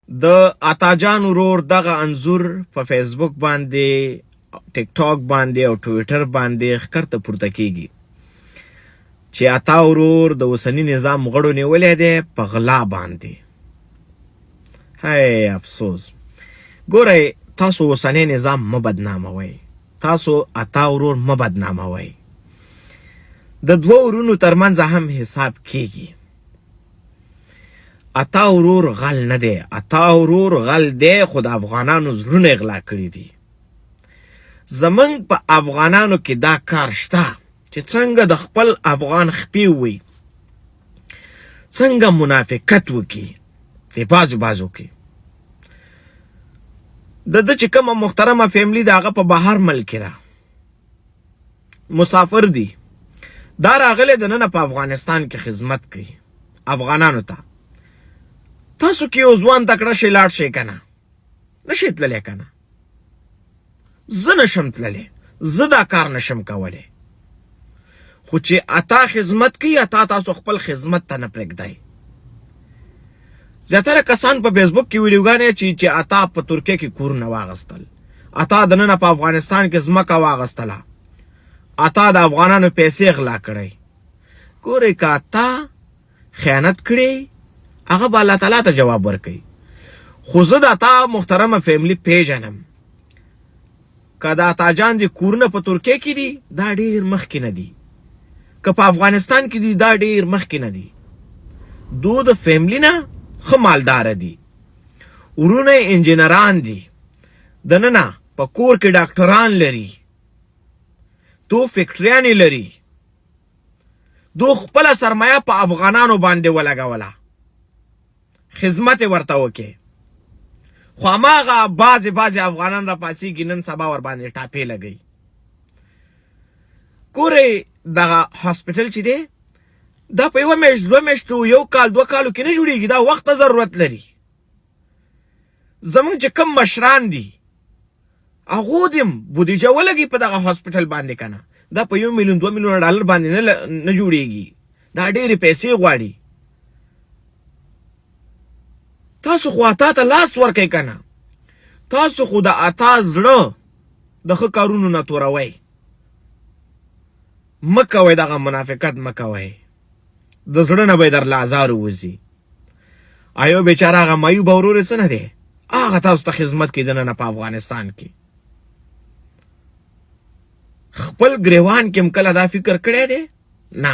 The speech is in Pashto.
د عطا جان ورور دغه انځور په فیسبوک باندې، ټیک ټاک باندې او ټویټر باندې ښکرته پورته کیږي چې عطا ورور د اوسني نظام غړو نیولی دی په غلا باندې. هی افسوس. ګورئ، تاسو اوسنی نظام مه بدناموئ، تاسو عطا ورور مه بدناموئ. د دوو ورونو ترمنځ هم حساب کیږي. عطا ورور غل نه دی، عطا ورور غل دی خو د افغانانو زړونه یې غلا کړي دي. زمونږ په افغانانو کې دا کار شته چې څنګه د خپل افغان خپې وي، څنګه منافقت وکړي د بازو بازو کې. د ده چې کومه محترمه فیملی ده هغه په بهر ملک کې ده، مسافر دي، دا راغلی د ننه په افغانستان کې خدمت کوي افغانانو ته. تاسو کې یو ځوان تکړه شي لاړ شئ که نه؟ نشئ تللی که نه؟ زه نشم تللی، زه دا کار نشم کولی. خو چې عطا خدمت کوي، عطا تاسو خپل خدمت ته نه پرېږدئ. زیاتره کسان په فیسبوک کې ویډیوګانې چې عطا په ترکیه کې کورونه واغستل، عطا دننه په افغانستان کې ځمکه واغستله، عطا د افغانانو پیسې غلا کړی. ګورئ، که عطا خیانت کړی هغه به الله تعالی ته جواب ورکوي. خو زه د عطا محترمه فیملی پیژنم. که د عطا جان دې کورونه په ترکیه کې دي دا ډیر مخکې نه دي، که په افغانستان کې دي دا ډیر مخکې نه دي. دو د فیملی نه ښه مالدار دي، ورونه یې انجینران دي، دننه په کور کې ډاکټران لري، دو فکټریانې لري. دو خپله سرمایه په افغانانو باندې ولګوله، خدمت یې ورته وکړي. خو هماغه بعضې بعضې افغانان را پاڅېږي نن سبا ورباندې ټاپې لګوي. ګورئ، دغه هاسپټل چې دی دا په یوه میاشت، دوه میاشتو، یو کال، دوه کالو کې نه جوړېږي، دا وخت ته ضرورت لري. زمونږ چې کوم مشران دي هغو دې هم بودیجه ولګي په دغه هاسپټل باندې که نه، دا په 1 میلیون 2 میلیونه ډالر باندې نه جوړېږي، دا ډېرې پیسې غواړي. تاسو خو عطا ته لاس ورکئ که نه؟ تاسو خو د عطا زړه د ښه کارونو نه توروئ. مه کوئ دغه منافقت، مه کوئ، د زړه نه به یې درله ازار ووځي. ایو بیچاره هغه معیوب ورور یې څه نه دی، هغه تاسو ته خدمت کوي دننه په افغانستان کې. خپل ګریوان کې هم کله دا فکر کړی دی؟ نه.